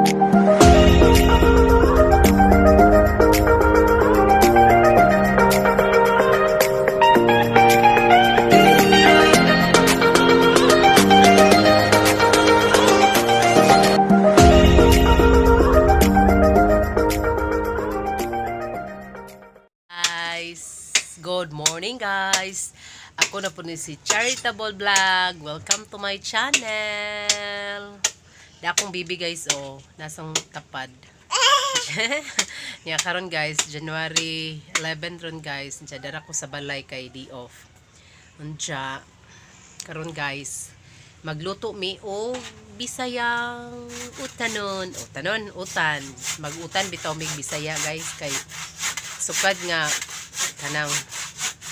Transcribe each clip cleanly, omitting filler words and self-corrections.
Guys, good morning, guys. Ako na po ni si Charitable Vlog. Welcome to my channel. Da akong bibi, guys, oh, nasang tapad. Nya karon, guys, January 11 ron, guys. Unsa dara ko sa balay kay day off. Unsa karon, guys, magluto mi og Bisayang utanon, utanon, utan. Magutan bitaw mig Bisaya, guys, kay sukad nga kanang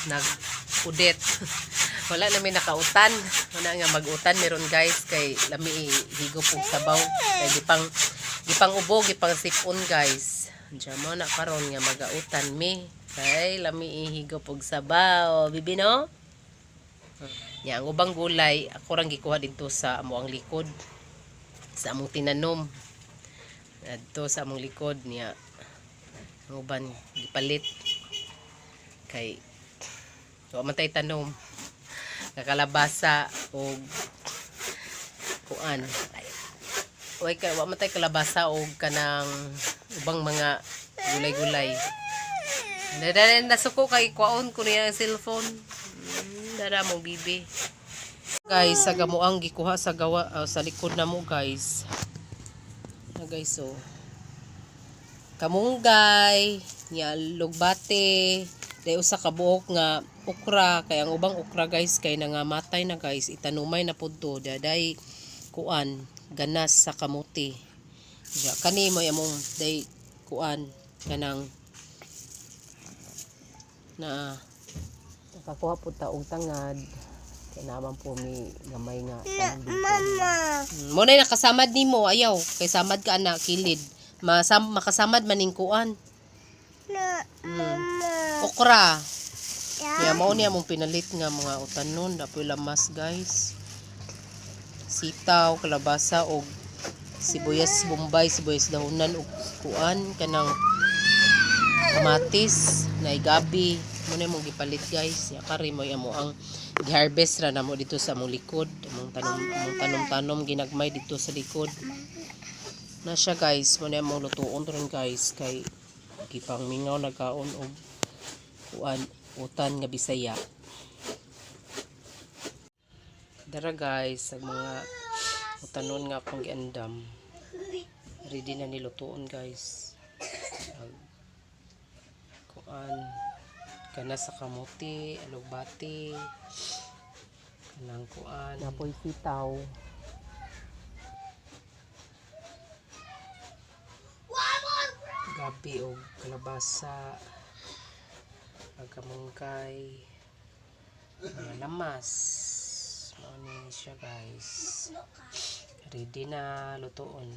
nag-udet. Wala na may nakautan. Wala nga mag-utan meron, guys, kay lami higop og sabaw kay gipang gipang ubo, gipang sipon, guys. Diyan mo na karon nga magautan mi kay lami higop og sabaw, bibi, no? Nya ang ubang gulay ako rang gikuha didto sa amo ang likod, sa among tinanom adto sa among likod. Niya ang uban gipalit kay wa man tay tanom nga kalabasa og kuan. Way ka, wa man tay kalabasa og kanang ubang mga gulay-gulay. Dada nasuko kay kwaon ko niya ang cellphone. Dada mong bibi. Guys, sa gamuang gikuha sa gawa sa likod na mo, guys. Na, guys, oh. Kamunggay, nya lugbate, dahil usa ka buok nga okra, kay ang ubang okra, guys, kay nangamatay na, guys, itanumay na pud to, daday kuan ganas sa kamuti. Ya, kani mo among day kuan kanang na nakakuha po ta og tangad kay naman po mi gamay nga tanom dito. Mo na nakasamad nimo, ayaw kay samad ka ana kilid. Masam makasamad maning kuan. Okra. Ya mao niya mong pinalit nga mga utanon, dapoy lamas, guys. Sitaw, kalabasa og sibuyas bombay, sibuyas dahunan og kuan kanang kamatis, na gabi. Mo na mong gipalit, guys. Ya kari mo amo ang giharvest ra namo dito sa among likod, among tanom, among tanom-tanom ginagmay dito sa likod. Na siya, guys, mo na among lutuon ron, guys, kay gipang mingaw nagkaon og kuan utan nga Bisaya. Dara, guys, ang mga utanon nga akong giandam. Ready na nilutuon, guys. Ag, kuan kana sa kamuti, alugbati, kanang kuan, napoy sitaw. Gabi og kalabasa, pagkamungkay, mga lamas. Mao ni siya, guys. Ready na lutuon.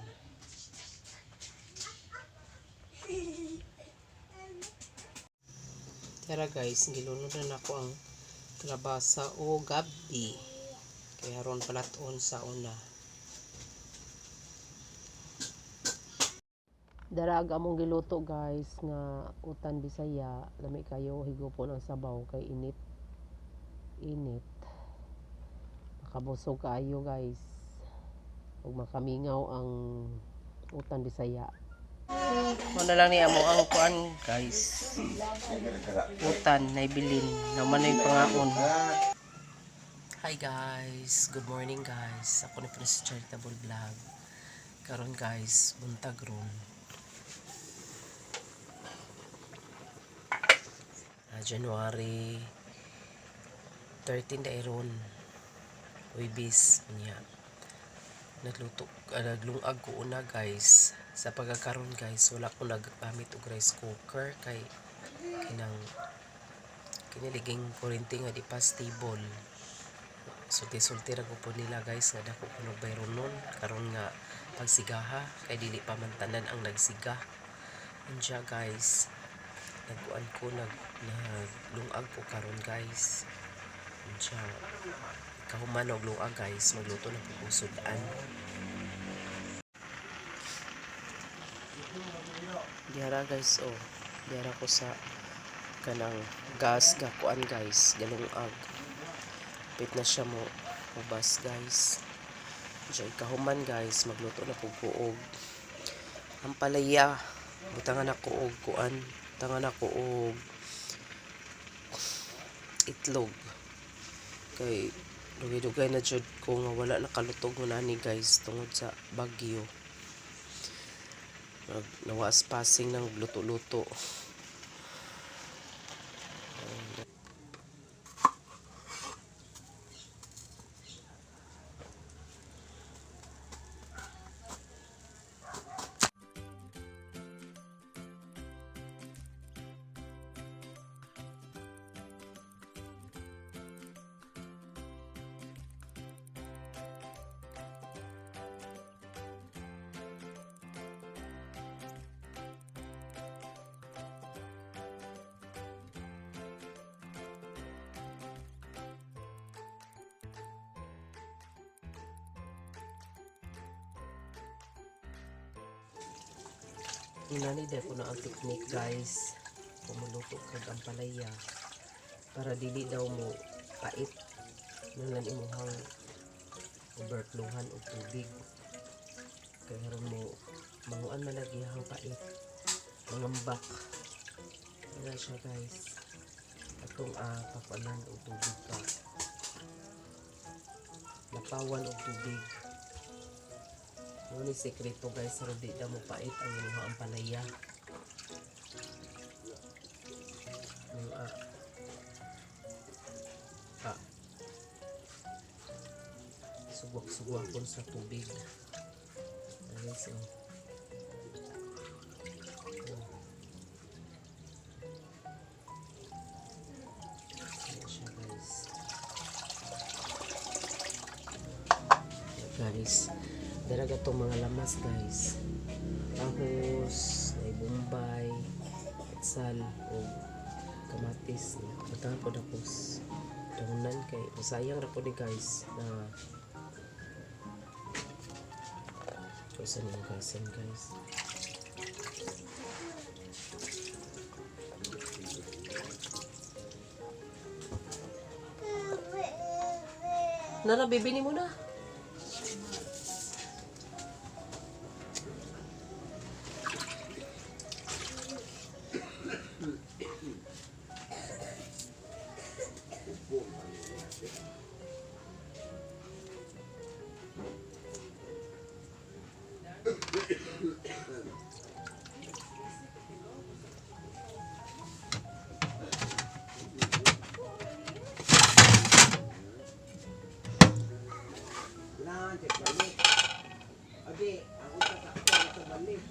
Tara, guys, gilunod na nako ang kalabasa o gabi. Kaya ron palaton sa una. Darag among giluto, guys, nga utan Bisaya, lami kayo higupon ang sabaw kay init. Init. Makabusog kaayo, guys. Ug makamingaw ang utan Bisaya. Mo na lang ni amo ang kuan, guys. Utan na ibilin naman na yung pangaon. Hi guys, good morning, guys. Ako na po si Charitable Vlog. Karon, guys, buntag ron. January 13 da ron. Huwebes niya. Nagluto, naglungag ko una, guys. Sa pagkakaroon, guys, wala ko naggamit og rice cooker kay kinang kiniliging kuryente nga di pa stable. Sulti-sulti ra ko po nila, guys, nga dako ko nagbayron nun karon nga pagsigaha kay dili pa man tanan ang nagsiga. Unya, guys, nagkuan ko, naglungag ko karon, guys. Unya kahuman og lungag, guys, magluto na po ko sudan. Dihara guys, oh. Dihara ko sa kanang gas gakuan guys, galungag. Pit na siya mo ubas guys. Diyan kahuman guys, magluto na pug ko og ampalaya. Butangan ako og kuan, butangan ako og itlog. Kay dugay-dugay na jud ko nga wala nakalutog nani guys tungod sa bagyo. Nawas passing ng luto-luto. Inani dahil ko na ang technique guys. Pumuluto kag ampalaya para dili daw mo pait nang imuhang overflowhan og tubig. Kay aron mo manguan man lagi ang pait. Mangambak. Ano siya guys. Atong pakuanan og tubig pa. Lapawan og tubig. Mo ni sekreto guys, aron di daw mo pait ang imuhang ampalaya. Nang sugwak-sugwakon sa tubig. Guys, oh. Oh. Ayan siya guys. Guys, daraga tong mga lamas guys. Ahos, nay bombay, sal o kamatis. Butangan po na dahunan kay masayang ra po ni guys na kusa niyo guys, yan guys. Nara, bibini mo na. Abi, ako sa sakto sa balik.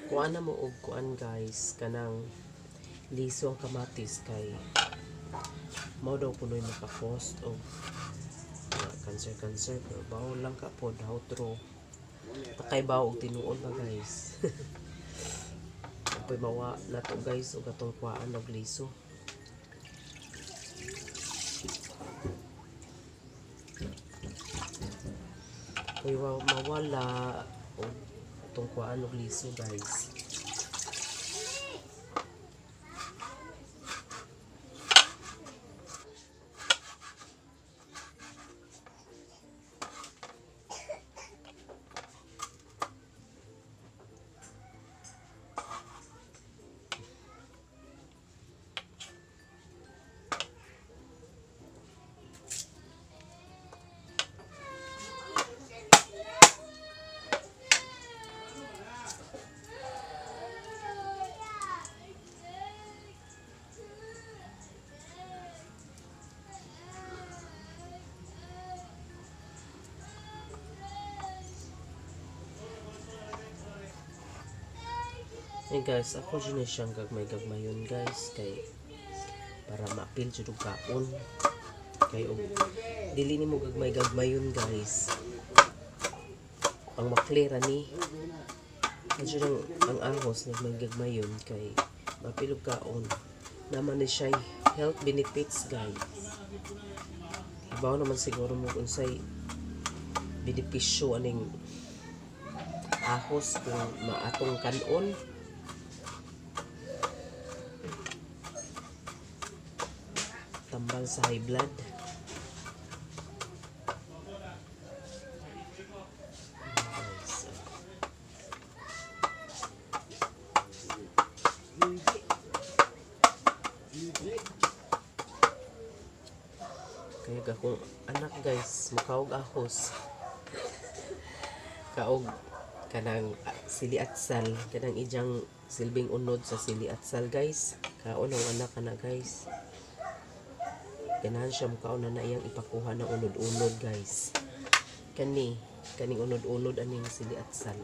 Kuan na mo og kuan guys, kanang liso ang kamatis kay mao daw punoy maka-cost og cancer cancer, pero bawol lang ka pod how true. Takay bawo og tinuod ba guys. Apoy mawa nato guys og atong kuan og liso. Apoy mawala og atong kuan og liso guys. Hey guys, ako dyan na siyang gagmay-gagmayon guys kay para maapil jud og kaon. Kay og dili nimo gagmay-gagmayon guys. Ang maklera ni. Medyo lang ang ahos nagmagagmayon kay mapilog kaon. Naman ni siya health benefits, guys. Ibaw naman siguro mo kung say benepisyo aning ahos kung maatong kanon. Tambal sa high blood. Guys, kaya akong anak, guys, mukaog ahos. Kaog kanang sili atsal, kanang ijang silbing unod sa sili atsal, guys. Kaon ang anak kana, guys. Ganahan siya mukaon na na iyang ipakuha ng unod-unod, guys. Kani, kaning unod-unod aning sili atsal.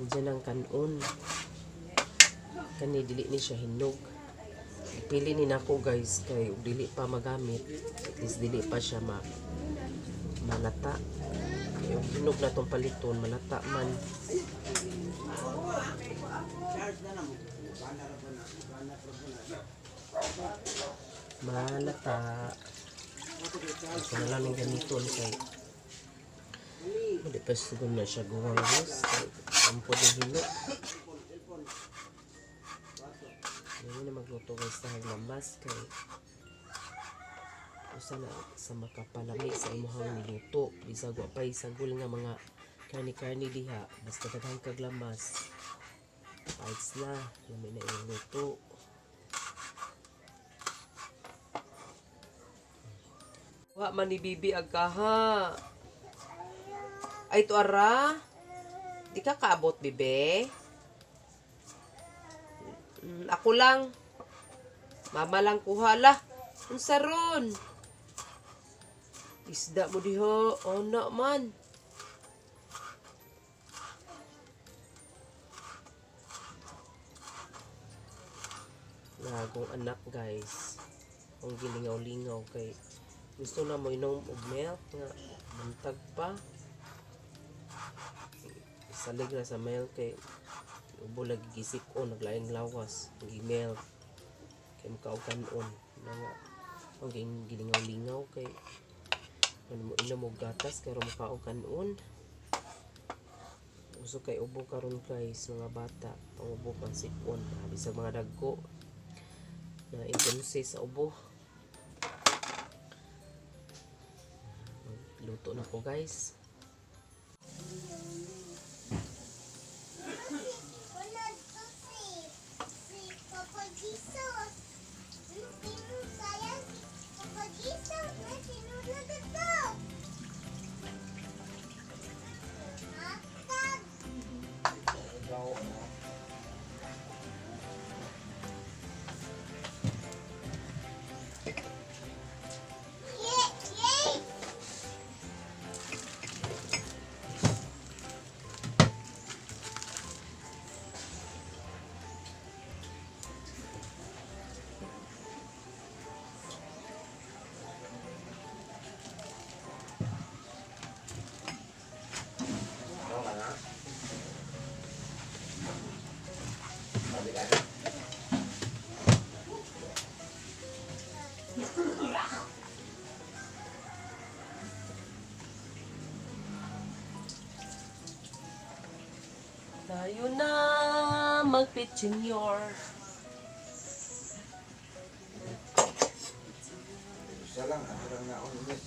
Diyan ang kanon. Kani dili ni siya hinog. Pili ni nako, guys, kay ug dili pa magamit, at least dili pa siya malata. Kay ug hinog na tong paliton, malata man. Charge na lang. Bana ra ba na? Bana ra ba na? Malata. Ito na lang yung ganito kay hindi pa siguro na siya guwang, guys, kay ampod yung hinog. Ngayon na magluto, guys, sa haglamas kay usa na sa makapalami sa imuhang niluto, bisag wa pay sagol nga mga karni-karni diha, basta daghan kag lamas, bites na, lami na imong luto. Wa man ni bibi ag kaha. Ay to ara. Di ka kaabot, bibe. Ako lang. Mama lang kuha lah. Unsa ron? Isda mo diha. Ana man. Nagong anak, guys. Ang gilingaw-lingaw kay gusto na mo inom og milk nga buntag pa. Salig na sa milk kay ubo lagi gisik o naglaing lawas gi milk kay mukaog kanon na nga ang gilingaw-lingaw kay ano mo inom og gatas kay mukaog kanon. Uso kay ubo karon, guys, mga bata pangubo pang sipon, bisag mga dagko na intense sa ubo. Luto na ko, guys. Wala to si Papa Jesus. Sayang si Papa Jesus na sinunod ito. Hatag. Yay! Yay! Tayo na magpitsinyor. Isa lang, ako lang na on miss.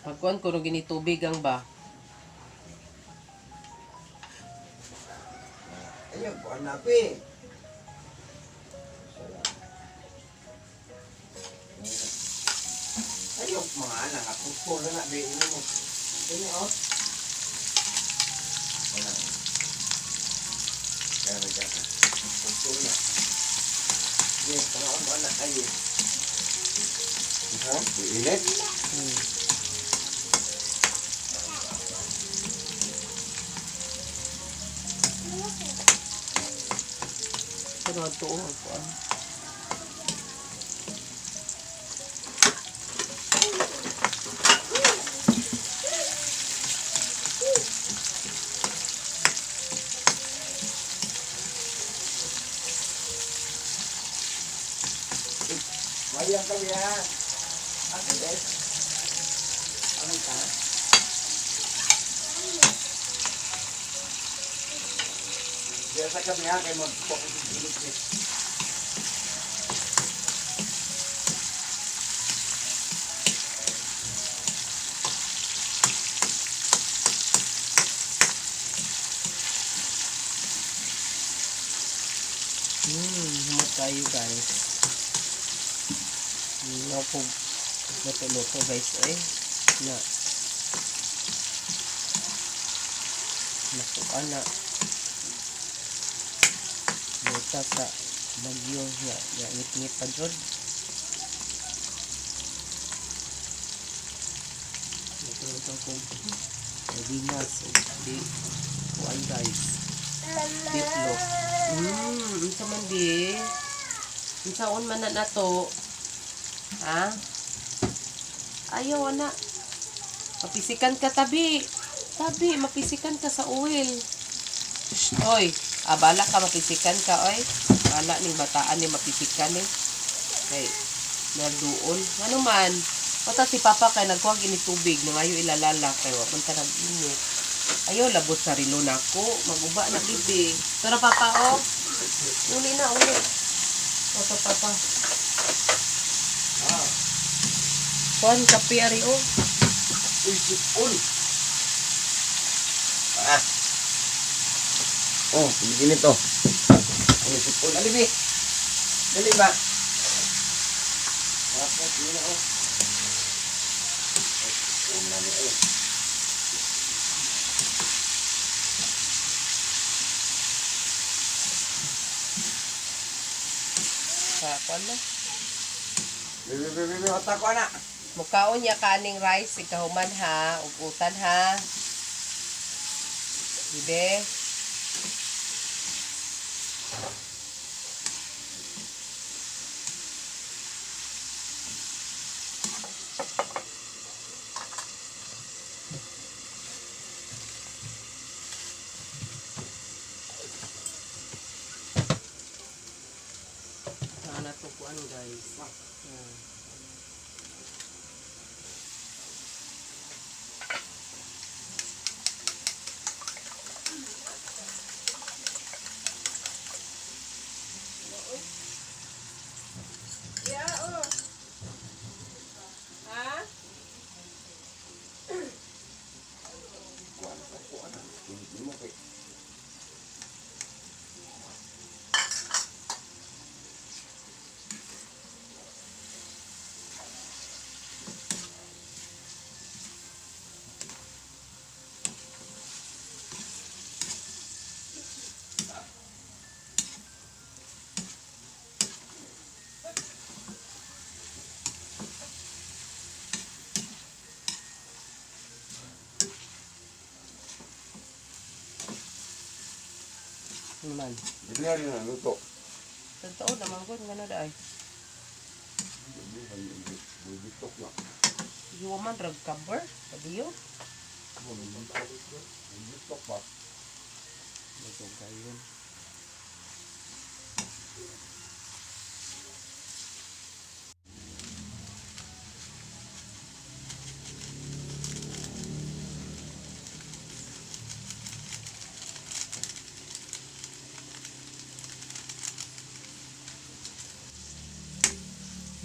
Pagkuan ko no ginitubig ang ba? Ayun, kuhan na pi. Isa lang. Ayun, mga anak, ako po na na, di ino mo. Ini oh. Wala. Kaya may kaya. Putol na. Yes, pangaon mo anak ay. Ha? Init? Mga tuo kuan. Mayang kami ha. Ate guys. Ano ka? Diyan sa kami ha, kay magpakulit ni. Humot tayo guys. No po luto-luto guys eh. Na. Nakuha na. Luta sa bagyo nga nga ngit-ngit pa jud. Luto-luto ko. Sardinas ug di kuan guys. Beefloaf. Unsa man di? Unsaon man na nato? Ha? Ayaw ana. Mapisikan ka tabi. Tabi, mapisikan ka sa oil. Shh, oy, abala ka mapisikan ka oy. Bala ning bataan ni mapisikan ni. Kay nagduol. Ano man? Basta si Papa kay nagkuha gini tubig nangayo ilalala kay wa man ta nag-init. Ayaw labot sa rilo nako, maguba na bibi. Tara Papa oh. Uli na uli. Oto Papa. Ah. Kuan kape ari oh. Uy, sipon. Ah. Oh, hindi to. Ano sipon? Alibi. Dali ba? Sarap na, yun na, oh. Ay, sipon na ni, oh. Sa kuan na. Bibi, bibi, bibi, otak ko na. Mukaon niya kaning rice ikahuman ha, ug utan ha. Bibe. Sana to kuan guys. Yeah, oh. Ha? Kuan, kuan. Hindi mo kay. Ano man? Hindi na rin na luto. Totoo naman gud ngano daay. Bibitok na. Iwa man rag cover. Padiyo. Bibitok ba? Luto kayo.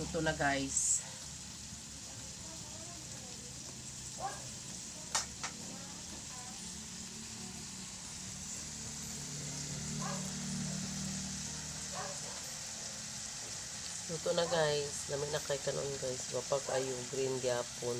Luto na guys. Luto na guys. Lami na kay kanon guys. Wapag ayo green gyapon.